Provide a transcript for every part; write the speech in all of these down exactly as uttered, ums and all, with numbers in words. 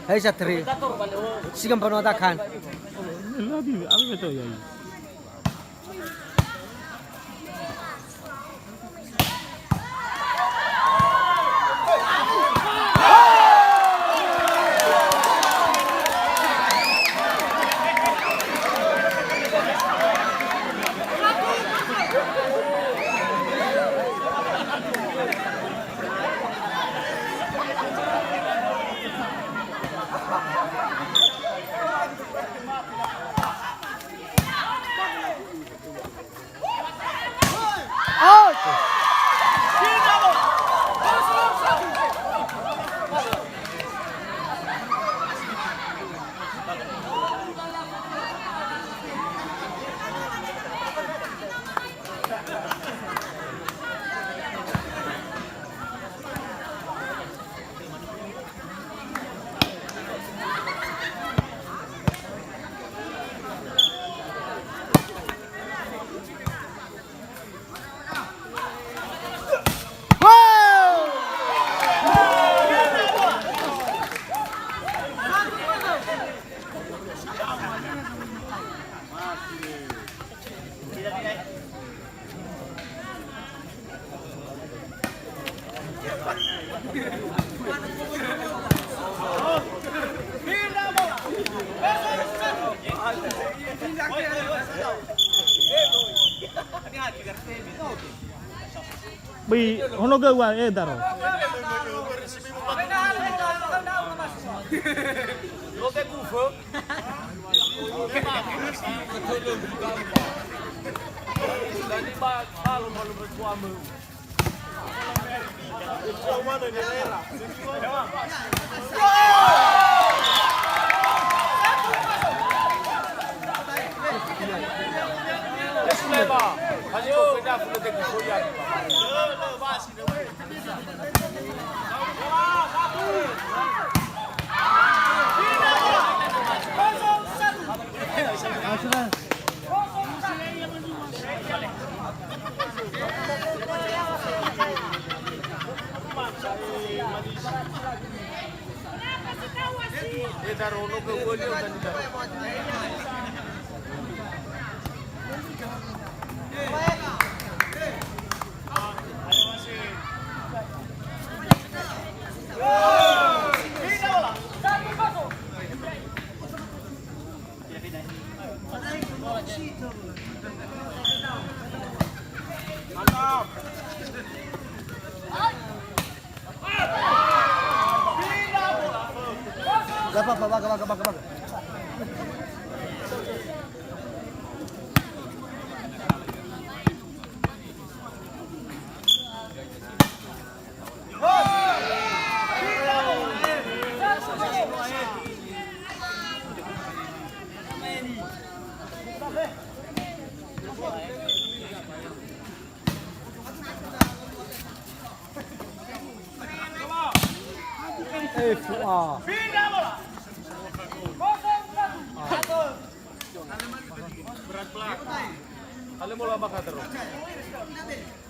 Hai satri. Siga mbanua dakan. Lagi, abi betul ya. Böi honogö ua, eh, Daro. Gak apa-apa, baga, baga, baga, baga. Eh, fu'a.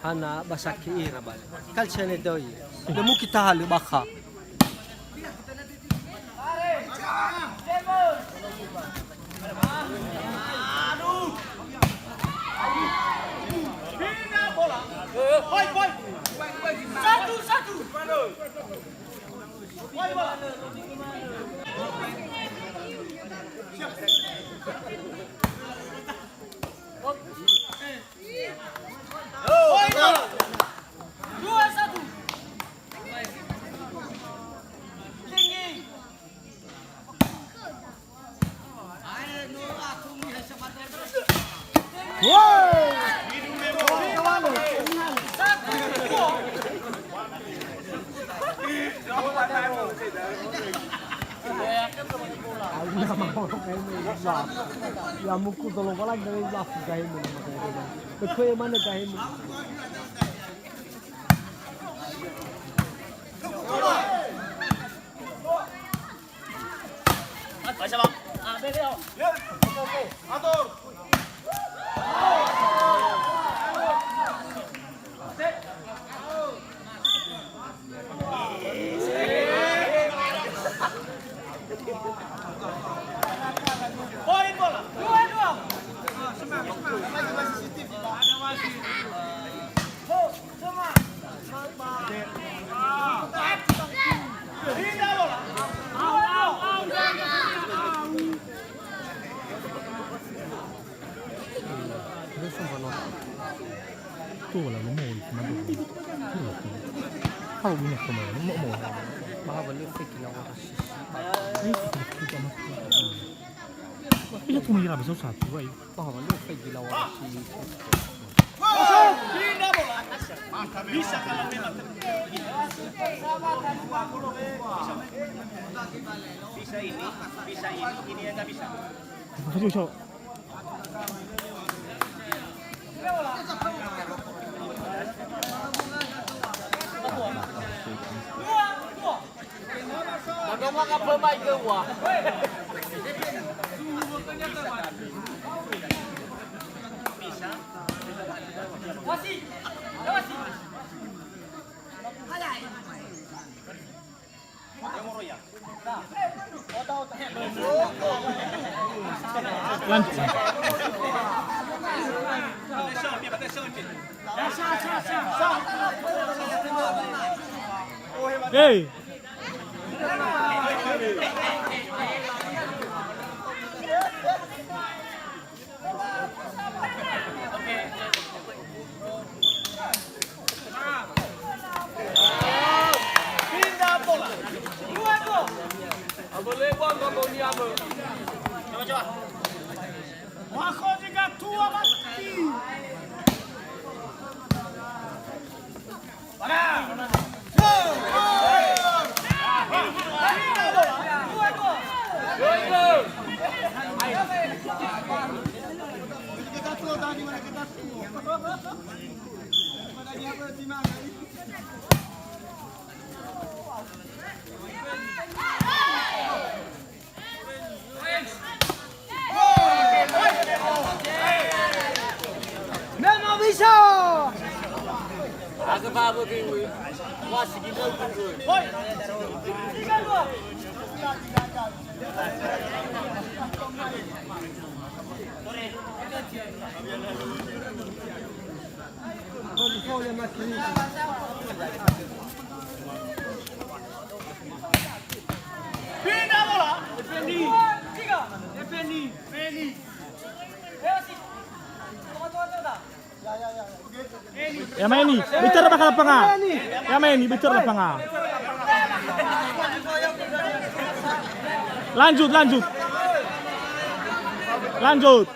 Hana ba sakhi ira bale. Kal sene doi. Da muki tahalö bakha. Satu, satu. Ya muku tolo wala dari lafu gahemu. Bekoe mana gahemu? Ini aku mau, mau, mau. Bahwa belum pergi lawan sisi. Ini kita, kita, kita, kita. Ini cuma ira besar satu, baik. Bahwa belum pergi lawan sisi. Bisa kalau memang bisa ini, bisa ini, ini yang nggak bisa. Lanjut. Hei. Pindah bola. Dua gol. Abang Lewan, Abang Boni, Abang. Coba, coba. Wah, kok tiga dua mati. Memang bisa. Aku bawa ke. Wah, si gila. Pindah bola. Defendi. Defendi. Defendi. Ya, main ni. Bicara bakal lapangan. Ya, main ni, bicara lapangan. Lanjut, lanjut. Lanjut.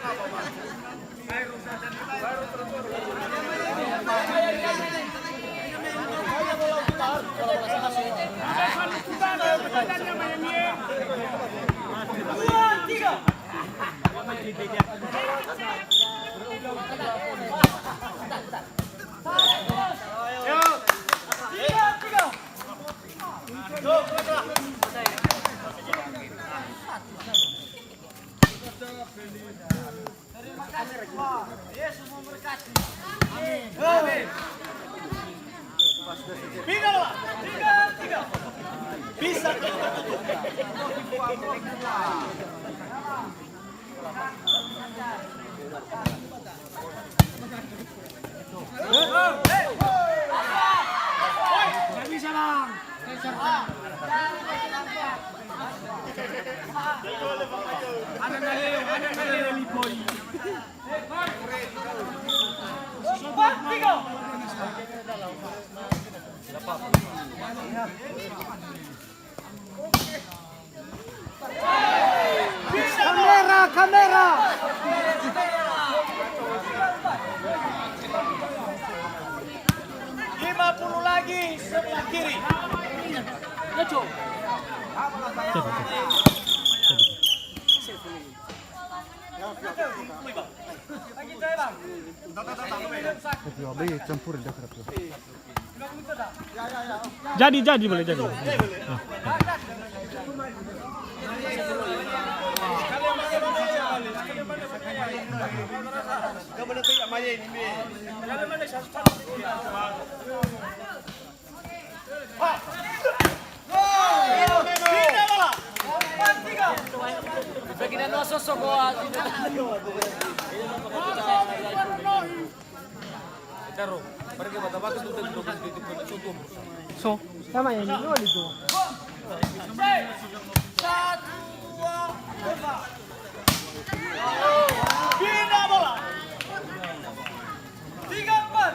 Terima kasih, Tuhan. Yesus memberkati. Amin. Amin. Pindah, Pak. Tiga, tiga. Bisa. Nggak bisa, Bang. Ada naleo, ada naleo, Lipoi. Empat, tiga. Kamera, kamera. Lima puluh lagi sebelah kiri. Ayo. Tapi campur dah kerap. Jadi, jadi boleh jadi. So, sama ya, ini dua itu. Pindah bola. Tiga empat.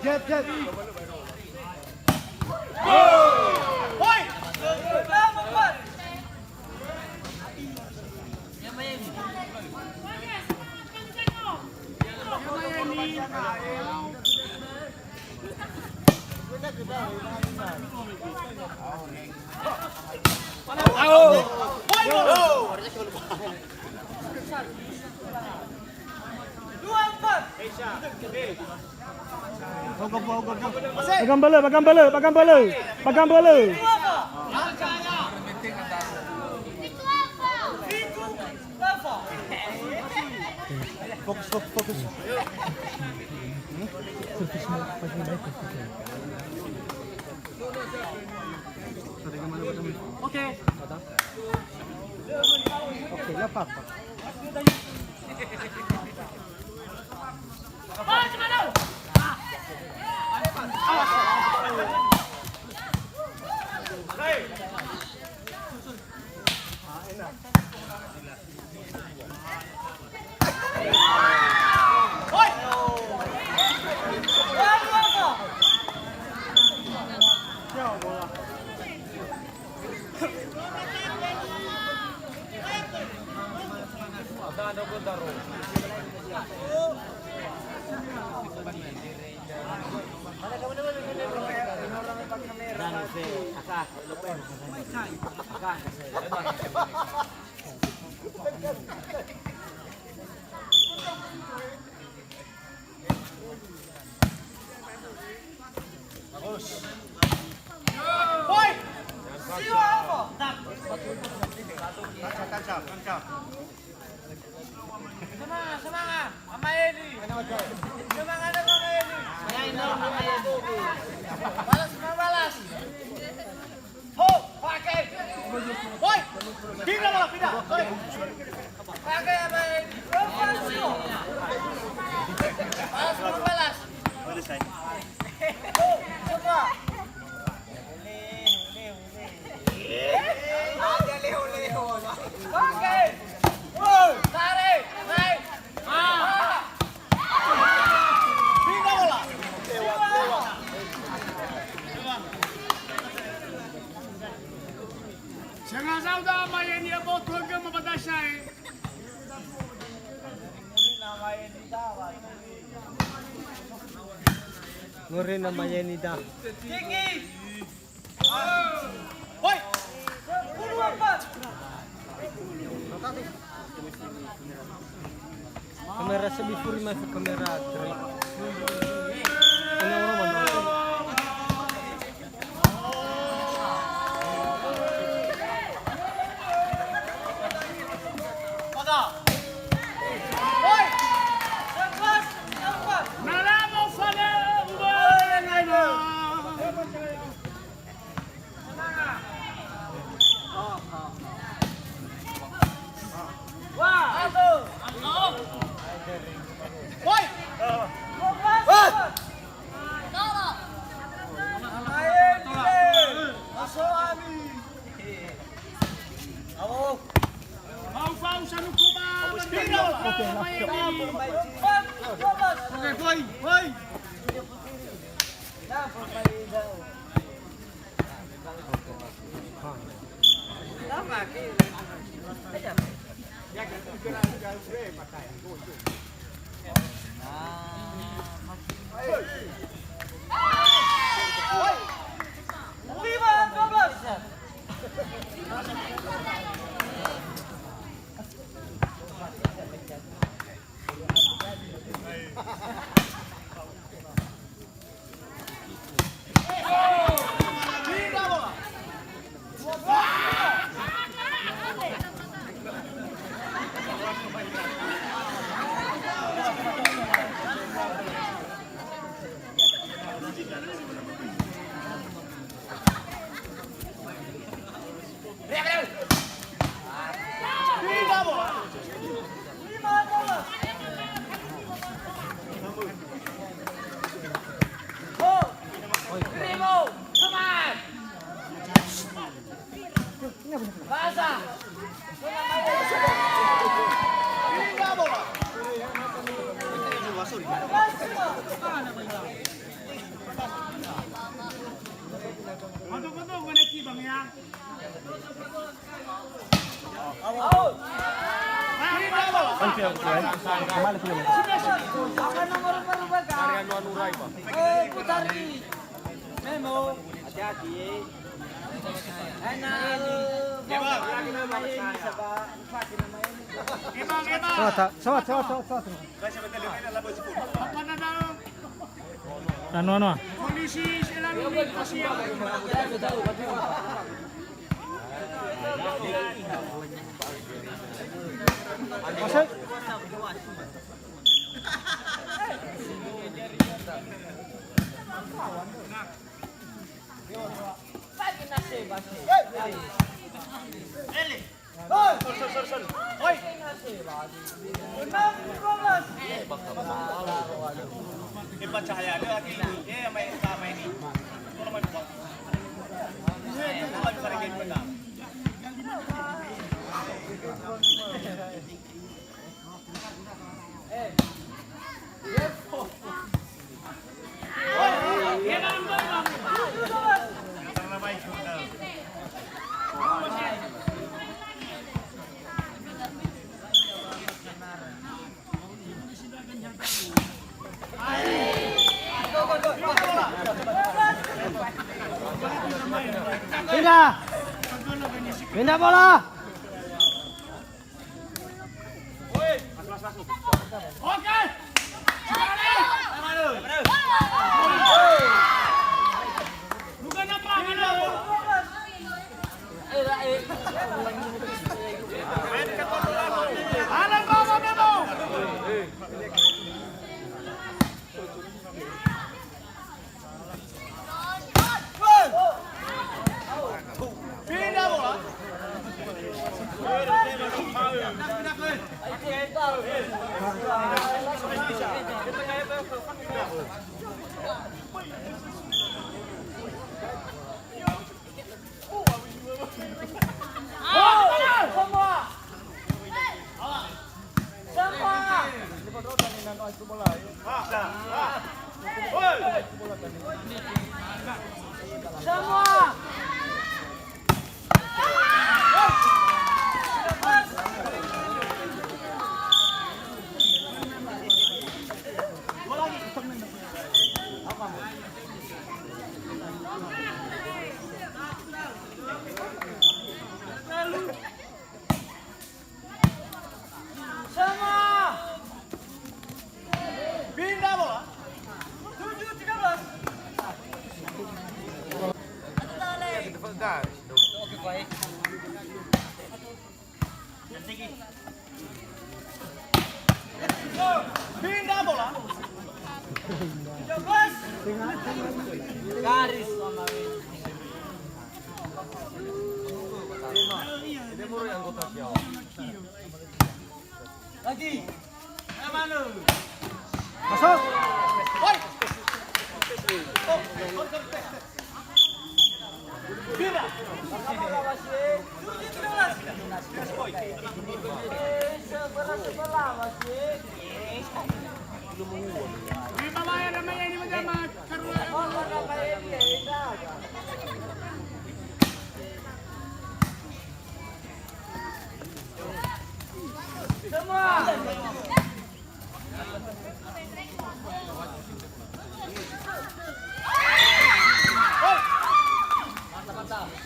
Jet, jet. Ba gambölö, ba gambölö, ba gambölö. Ba gambölö. Fokus, fokus, fokus. Oke. Oke, nggak apa-apa. Bagus. Hoi! Siwa apa? Tancap, tancap, tancap. Semangat, semangat. Mama Edi. Semangat, Mama Edi. Balas, Mama, balas. Ho, pakai. Woi. Pindah, bola, pindah. Woi. Pakai apa ini? Lepas, yo. Balas, balas. Ho, coba. Ole, ole, ole. Ada leho-leho. Pakai. Woi, tarik, naik. Ah. Sangazau da ama yeni aboto hagama badasa e. Ngori nama yeni da. Tinggi. Hoi. Sepuluh empat. Kamera sebi furi mas kamera tri. Ini orang mana? Pada. Hoi. Sebelas empat. Nalamo fale umba. Oke, poi, poi. Lima dua belas. Mantap, mantap, mana kibang ya? Sawat, sawat, sawat, sawat. Anu, anu. Masuk. Pindah. Pindah bola. Pindah bola. Tujuh tiga belas. Pindah bola. Tiga belas. Garis. Lagi. Masuk.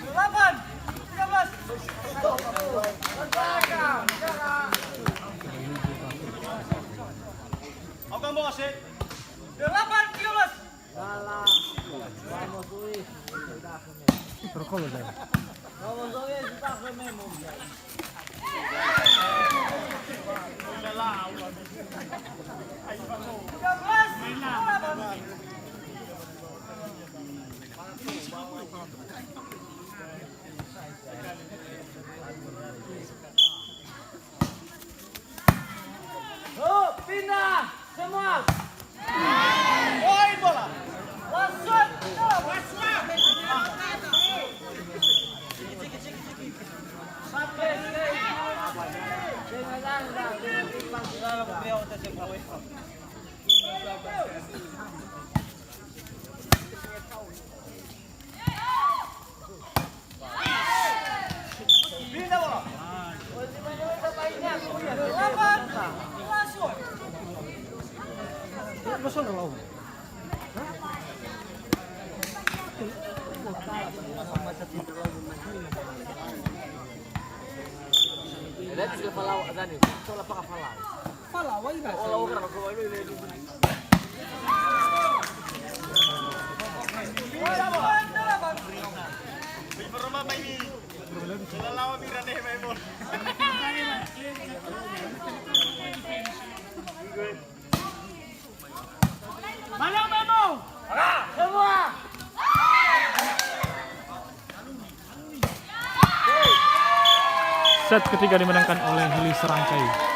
Delapan, tiga belas. Delapan kilo, Mas. Terkolo saya. Pindah semua. Oi, bola. Masuk. Masuk. Set ketiga dimenangkan oleh Heli Serangkai.